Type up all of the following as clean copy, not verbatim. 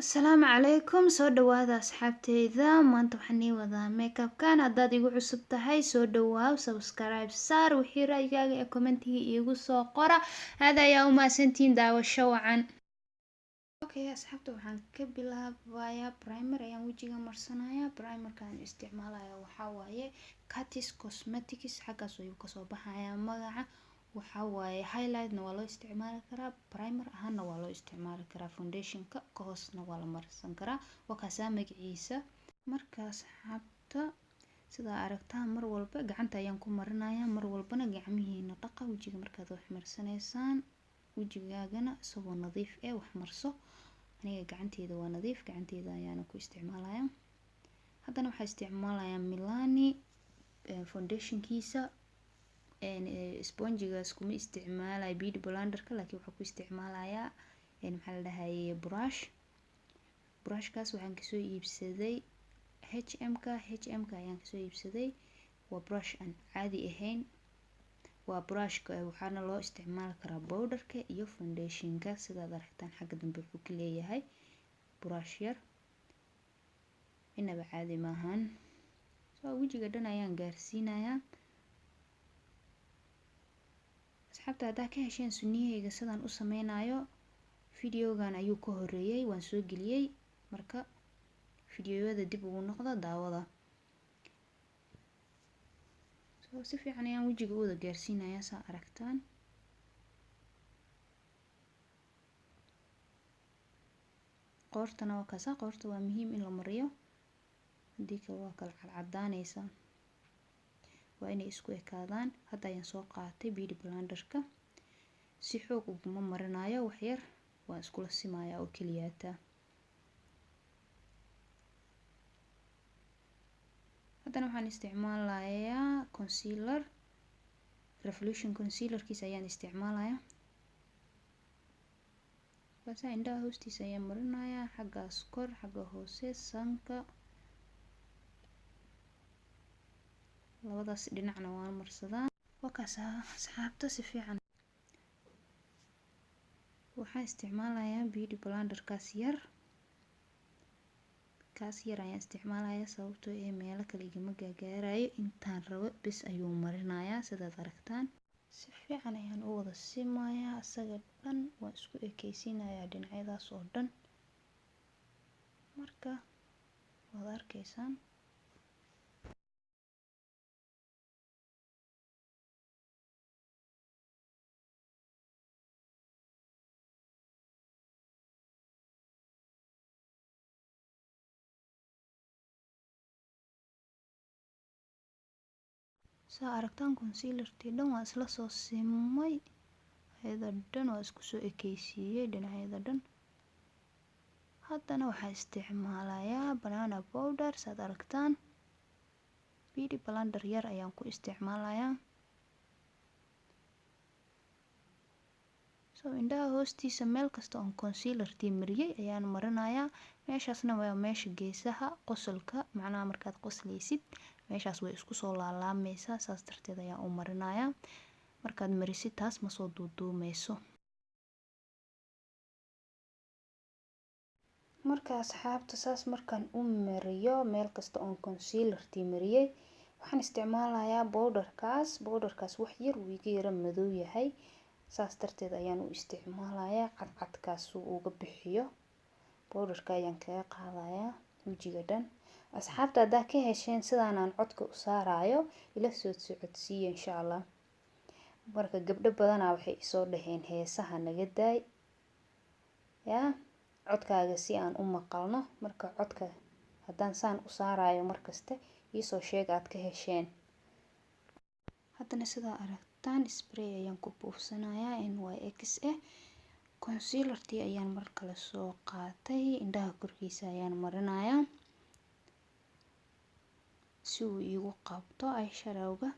Asalaamu calaykum, soo dhawaada asxaabteyda. Maanta waxaan ii wadaa makeupkan. Haddaad igu cusub tahay, soo dhawaaw, subscribe saar, wixii ra'yigaaga ee commentiga iigu soo qora. Aad ayaa u mahadsantihiin, daawasho wacan. Okay asxaabta, waxaan ka bilaabayaa primer ayaan wejiga marsanayaa. Primerkaan isticmaalaya waxaa waaye Catis Cosmetics, xaggaas ayuu kasoo baxayaa magaca. Waxaa waaye highlightna waa loo isticmaali karaa, primer ahaanna waa loo isticmaali karaa, foundationka ka hoosna waa la marsan karaa. Waa kaasaa magaciisa. Marka asxaabta, sidaa aragtaan, mar walba gacanta ayaan ku marinayaa. Mar walbana gacmihiina dhaqa wejiga markaad wax marsanaysaan, wejigaagana isagoo nadiif eh wax marso. Aniga gacanteeda waa nadiif, gacanteeda ayaana ku isticmaalaya. Haddana waxaa isticmaalayaa Milani foundationkiisa. Spongigaas kuma isticmaalayo beauty blenderka, laakiin waxaa ku isticmaalayaa, maxaa la dhahaye, brush. Brushkaas waxaan kasoo iibsaday H&M-ka. H&M-ka ayaan kasoo iibsaday. Waa brush aan caadi ahayn, waa brushka waxaana loo isticmaali karaa powderka iyo foundationka. Sidaad aragtaan, xagga dambe wuxuu ka leeyahay brush yar, inaba caadi maahan. So wejiga dhan ayaan gaarsiinayaa. Asxaabta, haddaa ka hesheen sunniyahayga sidaan u sameynayo, videogan ayuu ka horeeyay, waan soo geliyey. Marka videoyada dib ugu noqda daawada. So si fiican ayaan wejiga u wada gaarsiinayaa, saa aragtaan. Qoortana waa kaasa. Qoorta waa muhiim in la mariyo, haddii kale waa kala cadcadaaneysa. Waa inay isku ekaadaan. Hadda ayaan soo qaatay beauty blenderka, si xoog uguma marinayo, waxyar waan iskula simayaa oo keliyaata. Haddana waxaan isticmaalayaa concealer, Revolution concealerkiisa ayaan isticmaalayaa. Basa indhaha hoostiisa ayaan marinayaa, xaggaas kor, xagga hoose, sanka, labadaas dhinacna waan marsadaa. Waa kaas asxaabta, si fiican. Waxaan isticmaalayaa beauty blenderkaas yar, kaas yar ayaan isticmaalayaa, sababtoo ee meelo kale igama gaagaarayo, intaan rabo bes ayuu marinayaa. Sidaad aragtaan, si fiican ayaan u wada simayaa isaga dhan, waan isku ekeysiinayaa dhinacyadaas oo dhan. Marka waad arkaysaan. Saa aragtaan, concealertii dhan waa isla soo simay, ayada dhan waa isku soo ekeysiiyey dhinacyada dhan. Haddana waxaa isticmaalayaa banana powder. Saad aragtaan, beauty blender yar ayaan ku isticmaalayaa. So indhaha hoostiisa meel kasta oon concealertii mariyey ayaan marinayaa. Meeshaasna waa meesha geesaha qosolka, macnaha markaad qosleysid meeshaas way isku soo laalaameysaa, saas darteed ayaan u marinayaa. Markaad marisid, taas ma soo duuduumeyso. Marka asxaabta, saas markaan u mariyo meel kasta oon concealertii mariyey, waxaan isticmaalayaa powderkaas. Powderkaas wax yar wuu iga yara madow yahay, saas darteed ayaan u isticmaalayaa. Cadcadkaas uu uga bixiyo powderka ayaan kaga qaadayaa wejiga dhan. Asxaabta, haddaa ka hesheen sidaan aan codka u saarayo, ila soo socodsiiya insha Allah. Marka gabdho badanaa waxay isoo dhaheen, "Heesaha naga daay yaa, codkaaga si aan u maqalno." Marka codka haddaan saan u saarayo markaste, iisoo sheeg aad ka hesheen. Haddana sidaa aragtaan, spray ayaan ku buufsanayaa NYX eh. Concealertii ayaan mar kale soo qaatay, indhaha korkiisa ayaan marinayaa si uu iigu qabto eyeshadowga.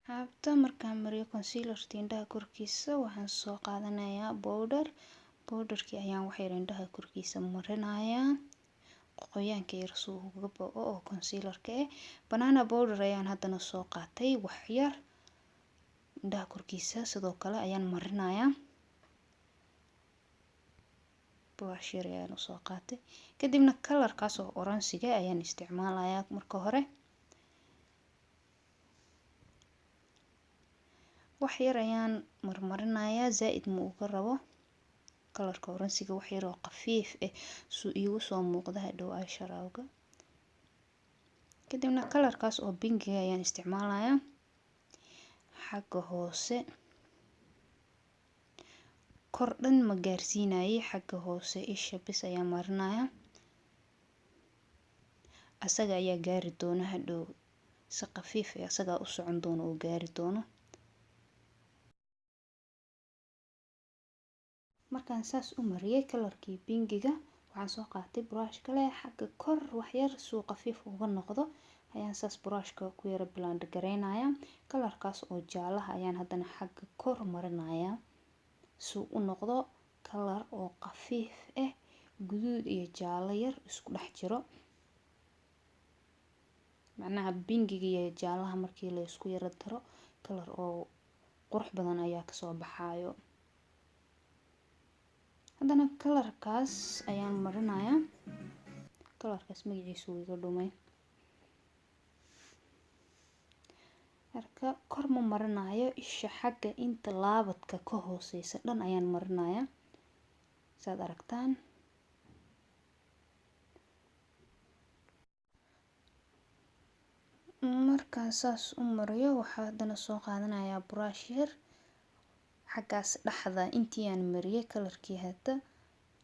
Asxaabta, markaan mariyo concealertii indhaha korkiisa, waxaan soo qaadanayaa powder. Powderkii ayaan waxyar indhaha korkiisa marinayaa, qoyaanka yar suu uga bao oo concealerka eh. Banana powder ayaan haddana soo qaatay, waxyar indhaha korkiisa sidoo kale ayaan marinayaa. Brush yar ayaan usoo qaatay. Kadibna kalarkaas oo oransiga ayaan isticmaalayaa marka hore. Wax yar ayaan marmarinayaa, zaaid ma uga rabo kalarka oransiga, wax yar oo khafiif ah suu iigu soo muuqda hadhow eyeshadowga. Kadibna kalarkaas oo pinkiga ayaan isticmaalayaa xagga hoose. Kor dhan ma gaarsiinayay, xagga hoose isha bis ayaan marinayaa. Asaga ayaa gaari doona hadhow, si khafiif ah asaga u socon doono oo gaari doono. Markaan saas u mariyay kalarkii pinkiga, waxaan soo qaatay brush kale xagga kor wax yar suu khafiif uga noqdo ayaan saas brushka ku yara blend gareynayaa. Kalarkaas oo jaalaha ayaan haddana xagga kor marinayaa suu u noqdo kalar oo khafiif ah, guduud iyo jaalo yar isku dhex jiro. Macnaha pinkiga iyo jaalaha markii la isku yara daro kalar oo qurux badan ayaa kasoo baxaayo. Haddana kalarkaas ayaan marinayaa. Kalarkaas magaciisa wuu iga dhumay. Marka kor ma marinayo, isha xagga inta laabadka ka hooseysa dhan ayaan marinayaa. Saad aragtaan. Markaan saas u mariyo, waxaa haddana soo qaadanayaa brush yar. Xaggaas dhexda intii aan mariyay kalarkii hadda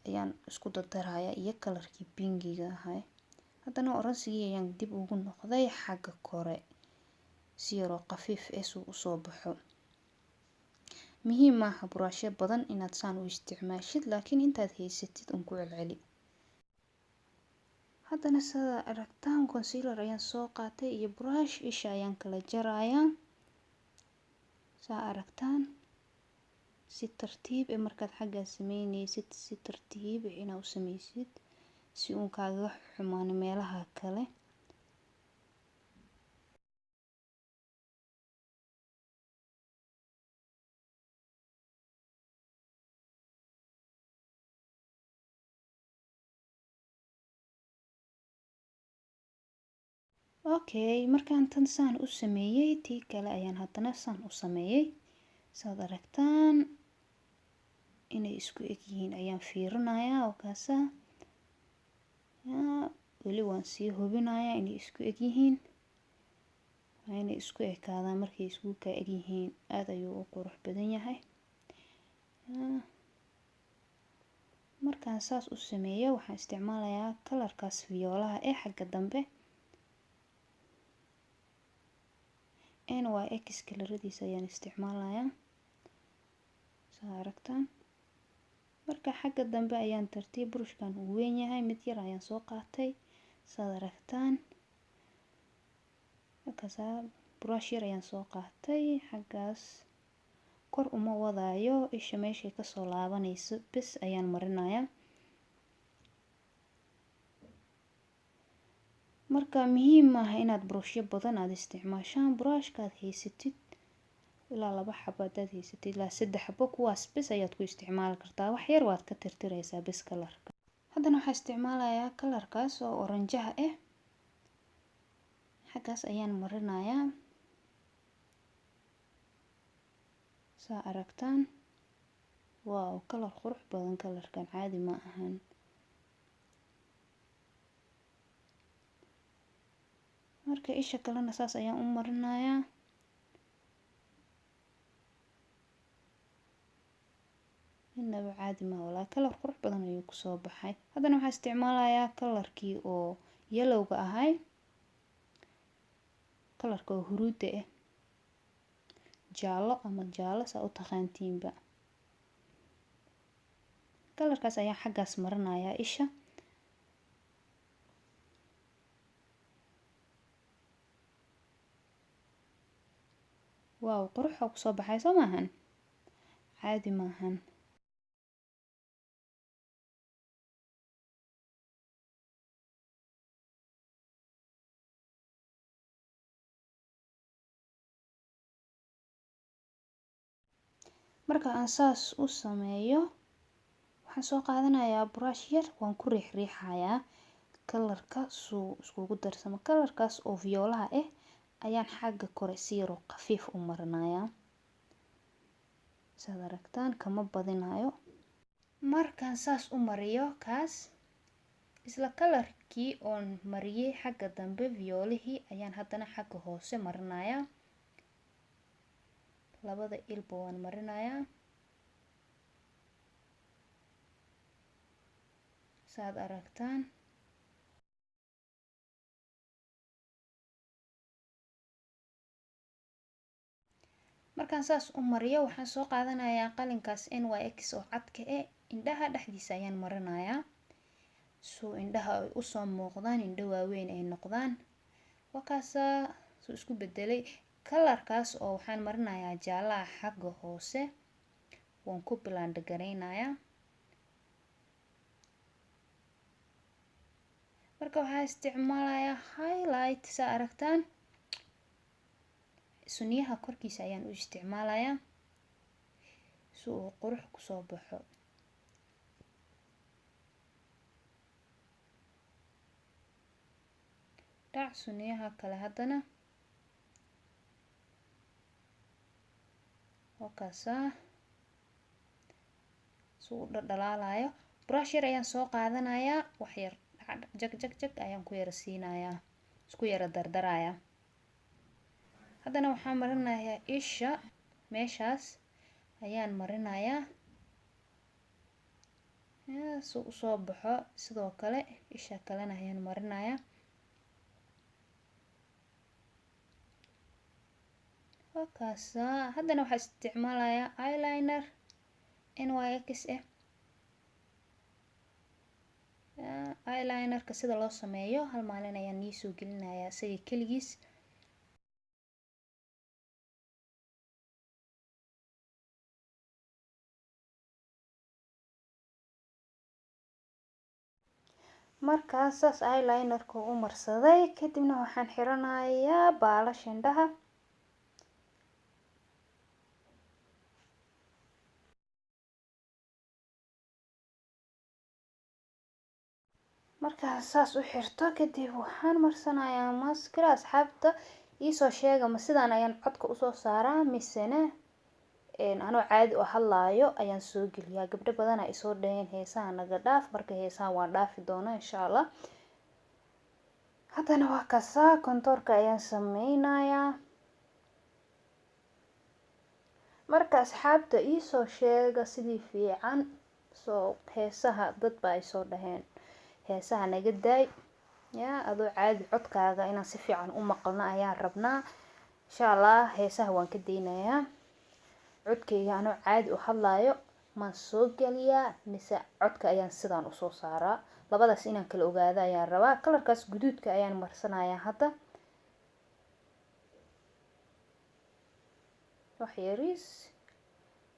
ayaan isku dardarayaa iyo kalarkii pinkiga ahay. Haddana oransigii ayaan dib ugu noqday xagga kore si yaroo khafiif ah suu u soo baxo. Muhiim maaha brushyo badan inaad saan u isticmaashid, laakiin intaad haysatid un ku celceli. Haddana sida aragtaan concealer ayaan soo qaatay iyo brush, isha ayaan kala jarayaa. Saa aragtaan si tartiib ah markaad xaggaa sameynaysid, si tartiib ah inaad u sameysid si uun kaaga xumaan meelaha kale. Okay, markaan tan saan u sameeyay, tii kale ayaan haddana saan u sameeyay. Saad aragtaan inay isku eg yihiin ayaan fiirinayaa oo kaasa. Weli waan sii hubinayaa inay isku eg yihiin. Waa inay isku ekaadaan. Markay isku ka eg yihiin aad ayuu u qurux badan yahay. Markaan saas u sameeyo, waxaan isticmaalayaa kalarkaas fiyoolaha ee xagga dambe. NYX kalaradiisa ayaan isticmaalayaa. Saa aragtaan. Marka xagga dambe ayaan tartiib brushkan uu weyn yahay, mid yar ayaan soo qaatay. Saad aragtaan. Markaas brush yar ayaan soo qaatay xaggaas kor uma wadaayo, isha meeshay ka soo laabanayso bes ayaan marinayaa. Marka muhiim maaha inaad brushyo badan aad isticmaashaan. Brushkaad haysatid ilaa 2 xabo hadaad haysatid ilaa 3 xabo, kuwaas bes ayaad ku isticmaali kartaa. Wax yar waad ka tirtiraysaa bes kalarka. Haddana waxaan isticmaalayaa kalarkaas oo oranjaha ah. Xaggaas ayaan marinayaa. Saa aragtaan. Wow, kalar qurux badan kalarkan caadi ma ahan. Marka isha kalena saas ayaan u marinayaa. Inaba caadi ma walaa, kalar qurux badan ayuu ku soo baxay. Haddana waxaan isticmaalayaa kalarkii oo yellowga ahay, kalarka oo huruudda ah, jaallo ama jaallo saa u taqaantiinba. Kalarkaas ayaan xaggaas marinayaa isha. Wow, qurux ku soo baxay soo maahan, caadi maahan. Marka aan saas u sameeyo, Waxaan soo qaadanayaa brush yar, waan ku riixriixayaa kalarka suu iskugu darsamo. Kalarkaas oo viyoolaha ah ayaan xagga kore si yaroo khafiif u marinayaa. Saad aragtaan kama badinayo. Markaan saas u mariyo kaas, isla kalarkii oon mariyay xagga dambe viyoolihii ayaan haddana xagga hoose marinayaa. Labada ilba waan marinayaa. Saad aragtaan. Markaan saas u mariyo waxaan soo qaadanayaa qalinkaas NYX oo cadka eh, indhaha dhexdiisa ayaan marinayaa suu indhaha ay usoo muuqdaan, indho waaweyn ay noqdaan. Wakaasaa suu isku bedelay kalarkaas oo waxaan marinayaa jaalaha xagga hoose, waan ku bilaandhagareynayaa. Marka waxaan isticmaalayaa highlight, saa aragtaan sunniyaha korkiisa ayaan u isticmaalayaa si uu qurux kusoo baxo. Dhac sunniyaha kale haddana wakaasaa si uu dhadhalaalayo. Brush yar ayaan soo qaadanayaa, wax yar jag jag jag ayaan ku yara siinayaa, isku yara dardarayaa. Haddana waxaan marinayaa isha, meeshaas ayaan marinayaa si uu usoo baxo. Sidoo kale isha kalena ayaan marinayaa. Wakaasaa haddana waxaan isticmaalayaa eyeliner NYX ah. Eyelinerka sida loo sameeyo hal maalin ayaan nii soo gelinayaa isaga keligiis. Markaas saas eyelinerka u marsaday, kadibna waxaan xiranayaa baalasha indhaha. Markaan saas u xirto kadib waxaan marsanayaa maskara. Asxaabta iisoo sheega ma sidaan ayaan codka usoo saaraa misena anoo caadi u hadlaayo ayaan soo geliyaa. Gabdho badan ay soo dhaheen heesaha naga dhaaf, marka heesaha waan dhaafi doonaa insha Allah. Haddana waa kasaa kontoorka ayaan sameynayaa. Marka asxaabta iisoo sheega sidii fiican soo heesaha, dad baa ay soo dhaheen heesaha naga daay, yaa adoo caadi codkaaga inaan si fiican u maqalno ayaan rabnaa. Insha Allah heesaha waan ka daynayaa. Codkayga anoo caadi u hadlaayo maan soo geliyaa mise codka ayaan sidaan usoo saaraa? Labadaas inaan kala ogaado ayaan rabaa. Kalarkaas guduudka ayaan marsanayaa hadda, wax yariis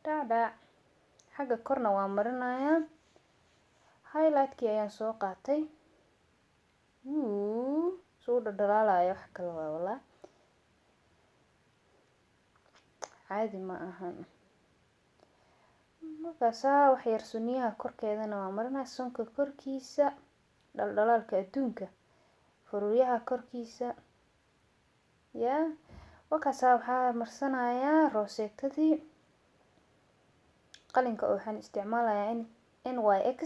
dhacdhac xagga korna waa marinayaa. Highlightkii ayaan soo qaatay, suu dhadhalaalayo wax kale waa walaa caadi ma ahan. Markaasaa wax yar sunniyaha korkeedana waa marinaya, sunka korkiisa, dhaldhalaalka adduunka, faruuryaha korkiisa yaa. Wakaasaa waxaa marsanayaa rooseetadii qalinka oo waxaan isticmaalayaa NYX.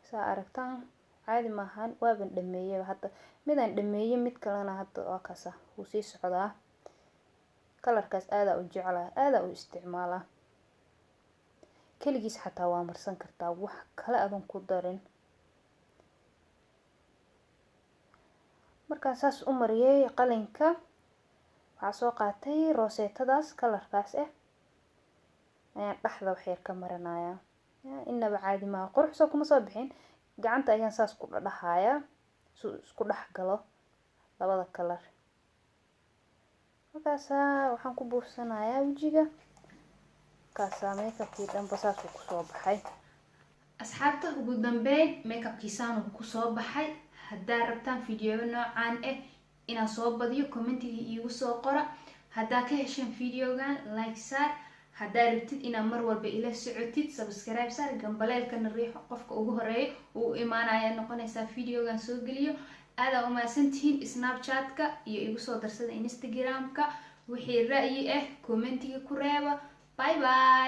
Saa aragtaan caadi maahan, waaban dhameeyay hadda, midaan dhameeyay mid kalena hadda waa kaasa wuu sii socdaa. Kalarkaas aadaa u jeclaa, aadaa u isticmaalaa. Keligiis xataa waa marsan kartaa, wax kale adoon ku darin. Markaan saas u mariyay qalinka, waxaa soo qaatay rooseetadaas kalarkaas ah ayaan dhexda wax yar ka marinayaa. Inaba caadi maaha, qurux soo kuma soo bixin. Gacanta ayaan saas ku dhadhahayaa si uu isku dhex galo labada kalar. Markaasaa waxaan ku buufsanayaa wejiga. Markaasaa makeupkii dhanba saasuu kusoo baxay. Asxaabta, ugu dambeyn makeupkii saanuu kusoo baxay. Haddaa rabtaan fiidiyoyo noocaan ah inaan soo badiyo, commentiga iigu soo qora. Haddaa ka hesheen videogan like saar. Haddaa rabtid inaad mar walba ila socotid, subscribe saar, gambaleelkana riixo. Qofka ugu horeeya uu imaanaya noqonaysaa videogan soo geliyo. Aadaa umahadsantihiin. Snapchatka iyo igu soo darsada Instagram-ka. Wixii ra'yi ah commentiga ku reeba. Bye bye.